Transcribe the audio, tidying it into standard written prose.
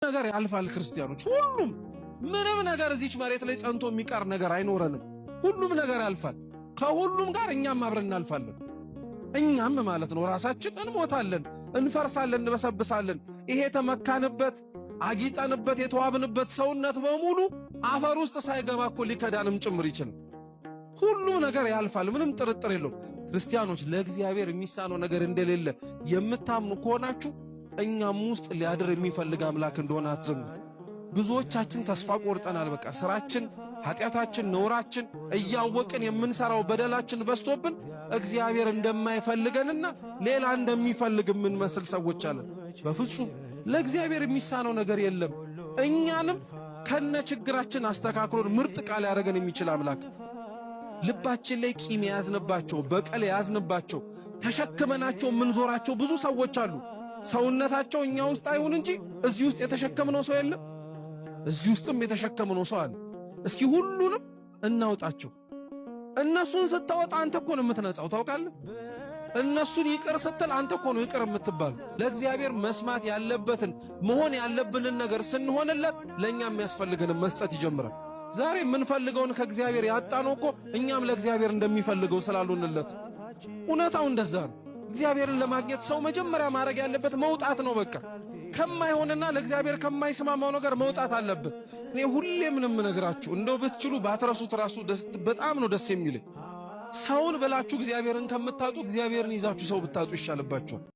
ነገር ያልፋል። ክርስቲያኖች፣ ሁሉም ምንም ነገር እዚች መሬት ላይ ጸንቶ የሚቀር ነገር አይኖረንም። ሁሉም ነገር ያልፋል። ከሁሉም ጋር እኛም አብረን እናልፋለን። እኛም ማለት ነው ራሳችን እንሞታለን፣ እንፈርሳለን፣ እንበሰብሳለን። ይሄ የተመካንበት አጊጠንበት የተዋብንበት ሰውነት በሙሉ አፈር ውስጥ ሳይገባ እኮ ሊከዳንም ጭምር ይችላል። ሁሉም ነገር ያልፋል፣ ምንም ጥርጥር የለውም። ክርስቲያኖች፣ ለእግዚአብሔር የሚሳነው ነገር እንደሌለ የምታምኑ ከሆናችሁ እኛም ውስጥ ሊያድር የሚፈልግ አምላክ እንደሆነ አትዘንጉ። ብዙዎቻችን ተስፋ ቆርጠናል። በቃ ስራችን፣ ኃጢአታችን፣ ነውራችን እያወቅን የምንሰራው በደላችን በዝቶብን እግዚአብሔር እንደማይፈልገንና ሌላ እንደሚፈልግ የምንመስል ሰዎች አለን። በፍጹም ለእግዚአብሔር የሚሳነው ነገር የለም። እኛንም ከነ ችግራችን አስተካክሎን ምርጥ ቃል ያደረገን የሚችል አምላክ። ልባችን ላይ ቂም የያዝንባቸው፣ በቀል የያዝንባቸው፣ ተሸክመናቸው የምንዞራቸው ብዙ ሰዎች አሉ። ሰውነታቸው እኛ ውስጥ አይሁን እንጂ እዚህ ውስጥ የተሸከምነው ሰው የለም። እዚህ ውስጥም የተሸከምነው ሰው አለ። እስኪ ሁሉንም እናውጣቸው። እነሱን ስታወጣ አንተ እኮ ነው የምትነጻው፣ ታውቃለህ። እነሱን ይቅር ስትል አንተ እኮ ነው ይቅር የምትባል። ለእግዚአብሔር መስማት ያለበትን መሆን ያለብንን ነገር ስንሆንለት ለእኛ የሚያስፈልገንን መስጠት ይጀምራል። ዛሬ የምንፈልገውን ከእግዚአብሔር ያጣነው እኮ እኛም ለእግዚአብሔር እንደሚፈልገው ስላልሆንለት። እውነታው እንደዛ ነው። እግዚአብሔርን ለማግኘት ሰው መጀመሪያ ማድረግ ያለበት መውጣት ነው። በቃ ከማይሆንና ለእግዚአብሔር ከማይስማማው ነገር መውጣት አለበት። እኔ ሁሌ ምንም እነግራችሁ እንደው ብትችሉ ባትረሱት ራሱ በጣም ነው ደስ የሚለኝ። ሰውን ብላችሁ እግዚአብሔርን ከምታጡ እግዚአብሔርን ይዛችሁ ሰው ብታጡ ይሻልባችኋል።